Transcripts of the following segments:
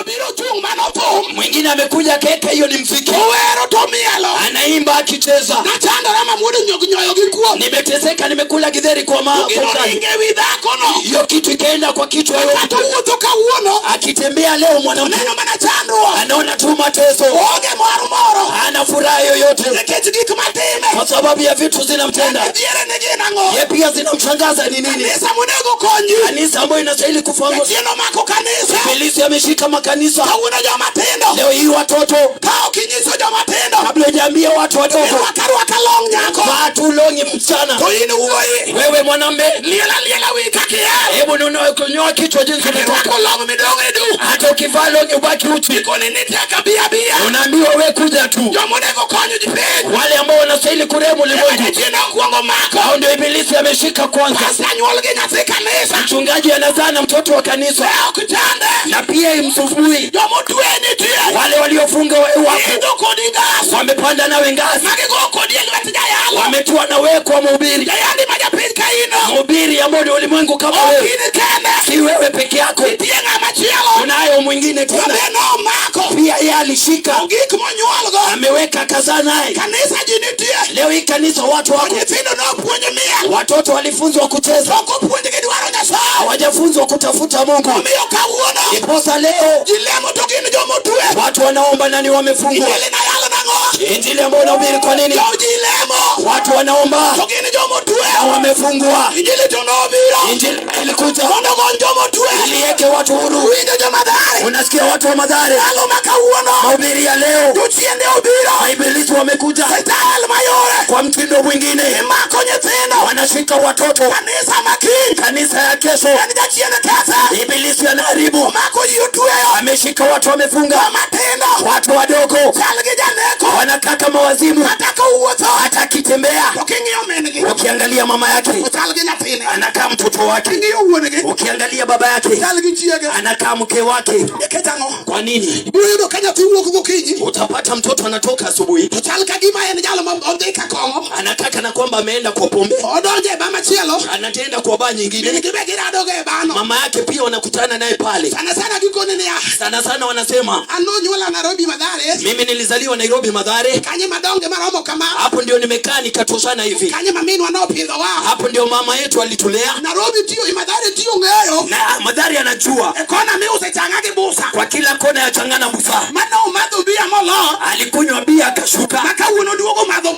Obiro chung mano thum. Mwingine amekuja keke, hiyo ni mziki, Owero to mielo. Anaimba akicheza. Nachandora mamuodo nyog nyoyo gi kuom. Nimeteseka, nimekula githeri kwa ma Gino kwa ukali. ringe wi dhakono. Hiyo kitu ikaenda kwa kichwa ya Kata wuotho kawuono. Akitembea leo mwanamke Oneno mana chandruok. Anaona tu mateso, Onge mor moro. Hana furaha yoyote Nikech gik matime. Kwa sababu ya vitu zinamtenda. Dhiere ni gin ang'o? Ye pia zinamshangaza ni nini? Kanisa monego konyi. Kanisa ambayo inastahili kufahamu. Jachien omako kanisa. Ibilisi ameshika makanisa. Kawuono joma tindo. Leo hii watoto, Ka ok inyiso joma tindo. Kabla hujaambia watu wadogo, Irwak arwaka long nyako. Vaa tu longi msichana. To in wuoyi. Wewe mwanamume, Liel aliela wi kaka ihero. Hebu nunua kunyoa kichwa jinsi unataka. Irwako long midong' e duk. Hata ukivaa longi ubaki uchi. Ikoni ni tek abi abiya. Unaambiwa we kuja tu. Joma onego konyo ji piny. Wale ambao wanastahili kurehemu ulimwengu, Jachien okuongo mako. Hao ndio ibilisi ameshika kwanza. Pasta nyuol gi nyathi kanisa. Mchungaji anazaa na mtoto wa kanisa Ne ok chande. Na pia imsumbui. Joma otwe nitie. Wale waliofunga wako Idho kodi ngas. Wamepanda nawe ngazi, Magigo kodi e lwet jayalo. Wametua na wewe kwa mhubiri, Jayandi ma japiny ka ino. Mhubiri ambao ni ulimwengu kama Ok wewe, in kende. Si wewe peke yako, Nitie ng'ama chielo. Kunayo mwingine tena. Be nomako. Pia yeye alishika, Gik monyuolgo. Ameweka kazaa naye. Kanisa ji nitie. Leo hii kanisa watu wako, Nyithindo nopuonj miel. Watoto walifunzwa kucheza, Ok opuonjgi dwaro Nyasaye. Hawajafunzwa kutafuta Mungu. Omiyo kawuono. Ndiposa leo Ji lemo to gin jomotwe. Watu wanaomba nani wamefungwa. Injili nayalo nang'o? Injili ambayo unahubiri kwa nini? Jo ji lemo. Watu wanaomba To gin jomotwe. Na wamefungwa. Injili to nobiro. Injili ilikuja Mondo ogony jomotwe. Ili iweke watu huru. Winjo jo-Mathare. Unasikia watu wa Mathare, Ndalo ma kawuono. Mahubiri ya leo, Jochiende obiro. Maibilisi wamekuja Style mayore. Kwa mtindo mwingine, Imako nyithindo. Wanashika watoto. Kanisa makiny. Kanisa ya kesho, En jachien kethe. Ibilisi anaharibu, Omako ji otweyo. Ameshika watu wamefunga, Matindo. Watu wadogo Chal gi janeko. Wanakaa kama wazimu, Kata kowuotho. Hata akitembea, To king'iyo min gi. Ukiangalia mama yake, Ochal gi nyathine. Anakaa mtoto wake, King'iyo wuon gi. Ukiangalia baba yake, Chal gi chiege. Anakaa mke wake. Nikech ang'o? Kwa nini? Ibiro yudo ka nyathi wuok gokinyi. Utapata mtoto anatoka asubuhi, To chal ka gima en jalo ma odhi ka kong'o. Anakaa kana kwamba ameenda kwa pombe, Odonjo e ba machielo. Anatenda kwa baa nyingine. Min gi be girado go e bano. Mama yake pia wanakutana naye pale. Sana sana gikone niya. Sana sana wanasema, An nonyuola Nairobi Mathare. Mimi nilizaliwa Nairobi Mathare. Kanye madonge maromo kama. Hapo ndio nimekaa nikatoshana hivi. Kanye ma minwa nopidhowa. Hapo ndio mama yetu alitulea. Nairobi tiyo, Mathare tiyo ng'eyo. Na Mathare anajua. E kona miuse chang'a gi busa. Kwa kila kona ya chang'a na busa. Mano omadho bia molo. Alikunywa bia akashuka. Ma kawuono duogo madho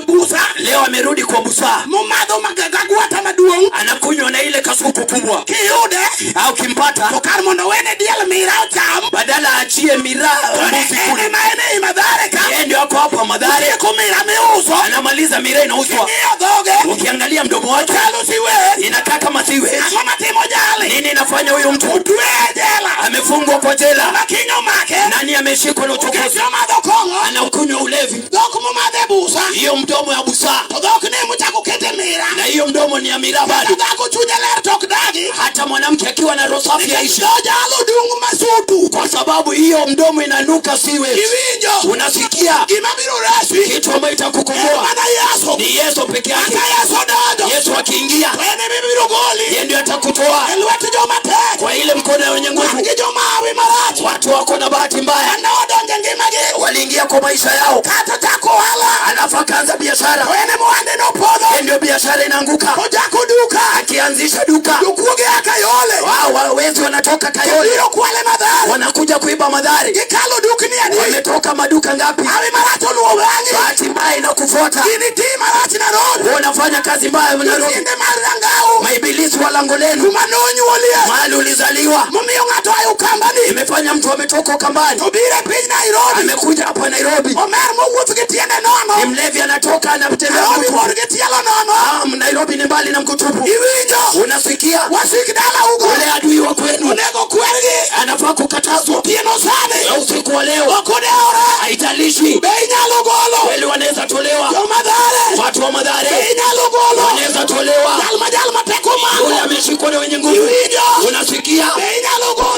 busa. Leo amerudi kwa busa. Momadho magagwata maduong'. Anakunywa na ile kasuku kubwa. Kiyude. Au kimpata. To kar mondo wene diel mira ocham. Badala aachie mira mbuzi kule. Ene ma ene i Mathare ka. Yeye ndio ako hapa Mathare. Otieko mira miuso. Anamaliza mira inauzwa. King'iyo dhoge. Ukiangalia mdomo wake. Chalo siwe. Inakaa kama siwe. Ang'o matimo jali? Nini inafanya huyu mtu? Otwe e jela. Amefungwa kwa jela. Makinyo make. Nani ameshikwa na uchokozi? Nikech omadho kong'o. Anakunywa ulevi. Dhok momadhe busa. Hiyo mdomo ya busa. To dhok ne mochako kete mira. Na hiyo mdomo ni ya mira bado. Dhako chunye ler to ok dagi. Hata mwanamke akiwa na roho safi haishi. Dho jalo dung' masutu. Kwa sababu hiyo mdomo inanuka siwe. Iwinjo. Unasikia? Gima biro resi. Kitu ambayo itakukomboa. Mana Yesu. Ni Yesu peke yake. Kaka Yesu donjo. Yesu akiingia, To en ema ibiro goli. Yeye ndio atakutoa. E lwet joma tek. Kwa ile mkono ya wenye nguvu. Gi joma hawi marach. Watu wako na bahati mbaya. Mane odonjo e ngimagi. Waliingia kwa maisha yao. Kata chako ohala. Alafu akaanza biashara. To en ema ohande nopodho. Yeye ndio biashara inaanguka. Ochako duka. Akianzisha duka. Jokuoge a Kayole. Wao wezi wanatoka Kayole. Biro kwale Mathare. Wanakuja kuiba Mathare. Gikalo dukni adi. Wametoka maduka ngapi? Hawi marach oluwo bang'i. Bahati mbaya inakufuata. Gini ti marach Nairobi. Wewe unafanya kazi mbaya Nairobi. Jochiende mar Rangau. Maibilisi wa lango lenu. Kuma nonyuolie. Mahali ulizaliwa. Momiyo ng'ato aye Ukambani. Imefanya mtu ametoka Ukambani. To biro e piny Nairobi. Amekuja hapa Nairobi. Omer mowuotho gi tiende nono. Ni mlevi anatoka anatembea Nairobi mkutupu. bor gi tielo nono. Nairobi ni mbali na mkutupu. Iwinjo. Unasikia? Wasik dala ugo. Ule adui wa kwenu. Onego kwergi. Anafaa kukatazwa. Otieno sani. Na usiku wa leo. Ok odewore. Haijalishi. Be inyalo golo. Kweli wanaweza tolewa. Jo Mathare. Watu wa Mathare. Be inyalo golo. Wanaweza tolewa. Jal ma jal ma teko mako. Yule ameshikwa na wenye nguvu. Iwinjo. Unasikia? Be inyalo golo.